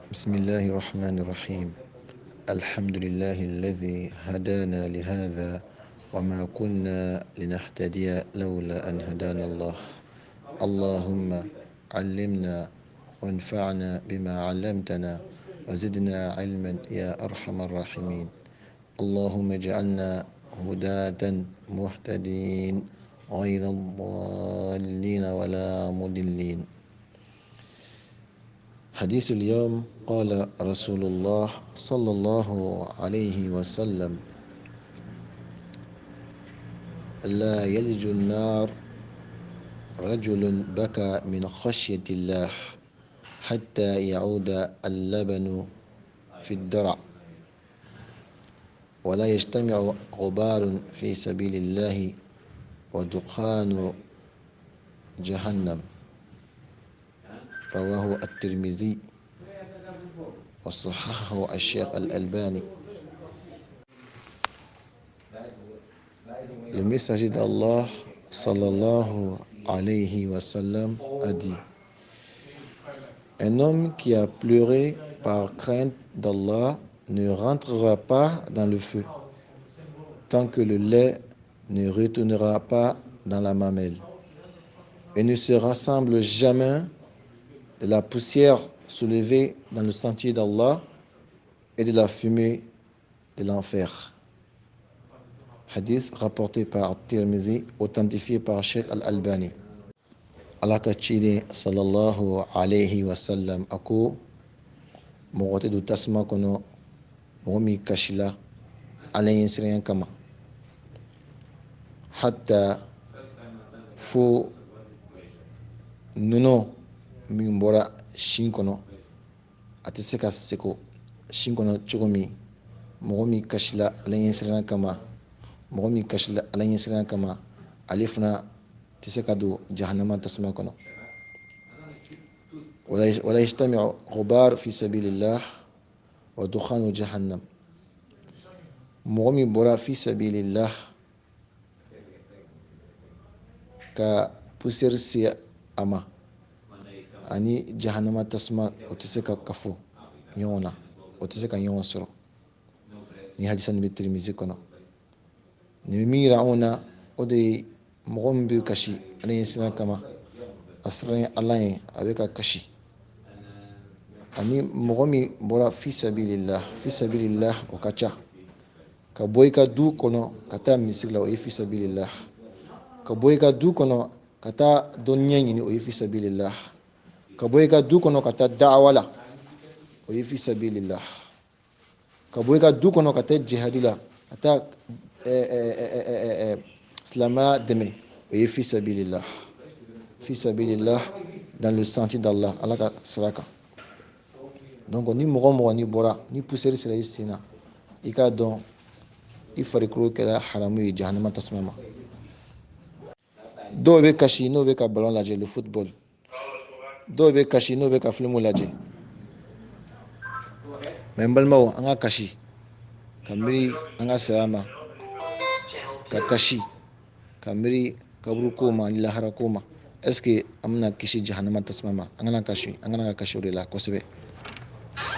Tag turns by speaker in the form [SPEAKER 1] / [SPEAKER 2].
[SPEAKER 1] بسم الله الرحمن الرحيم. الحمد لله الذي هدانا لهذا وما كنا لنهتدي لولا أن هدانا الله. اللهم علمنا وانفعنا بما علمتنا وزدنا علما يا أرحم الراحمين. اللهم اجعلنا هداة مهتدين غير الضالين ولا مضلين. حديث اليوم: قال رسول الله صلى الله عليه وسلم: لا يلج النار رجل بكى من خشية الله حتى يعود اللبن في الدرع، ولا يجتمع غبار في سبيل الله ودخان جهنم. رواه الترمذي وصححه الشيخ الألباني. Le messager d'Allah صلى الله عليه وسلم a dit: Un homme qui a pleuré par crainte d'Allah ne rentrera pas dans le feu tant que le lait ne retournera pas dans la mamelle et ne se rassemble jamais de la poussière soulevée dans le sentier d'Allah et de la fumée de l'enfer. Hadith rapporté par Tirmidhi, authentifié par Sheikh Al-Albani. Ala ka ciden صلى الله عليه وسلم a ko mɔgɔ tɛ don tasuma kɔnɔ mɔgɔ min kasila Ala ɲɛsiranya kama, hatta fo nɔnɔ min bɔra sin kɔnɔ, a tɛ se ka seko sin kɔnɔ cogo min. Mɔgɔ min kasila Ala ɲɛsiranya kama, mɔgɔ min kasila Ala ɲɛsiranya kama, ale fana tɛ se ka don jahanama tasuma kɔnɔ. ولا يجتمع غبار في سبيل الله ودخان جهنم. Mɔgɔ min bɔra في سبيل الله ka poussière se a ma ani jahanama tasuma, o tɛ se ka kafo ɲɔgɔn na, o tɛ se ka ɲɔgɔn sɔrɔ. Ni hadisa nin bɛ Tirimizi kɔnɔ. Nin bɛ min yira anw na, o de ye mɔgɔ min bɛ kasi Ala ɲɛsiran kama, a siran Ala ɲɛ, a bɛ ka kasi, ani mɔgɔ min bɔra في سبيل الله. في سبيل الله o ka ca. Ka bɔ i ka du kɔnɔ ka taa misiri la, o ye في سبيل الله. Ka bɔ i ka du kɔnɔ ka taa dɔnniya ɲini, o ye في سبيل الله. Ka bɔ i ka du kɔnɔ ka taa da'awa la, o ye في سبيل الله. Ka bɔ i ka du kɔnɔ ka taa jihadi la, ka taa silamɛya dɛmɛ, o ye في سبيل الله. في سبيل الله, dans le sentier d'Allah, Ala ka sira kan. Donc ni mɔgɔ mɔgɔ n'i bɔra ni poussière sera i sen na, i k'a dɔn i farikolo kɛra haramu ye jahanama tasuma ma. Dɔw bɛ kasi n'o bɛ ka ballon lajɛ, le football. Dɔw bɛ kasi n'o bɛ ka film lajɛ. Mais n balimaw, an ka kasi ka miiri an ka saya ma, ka kasi ka miiri kaburu ko ma ani lahara ko ma. Est ce que an bɛna kisi jahanama tasuma ma? An kana kasi, an kana ka kasi o de la kosɛbɛ.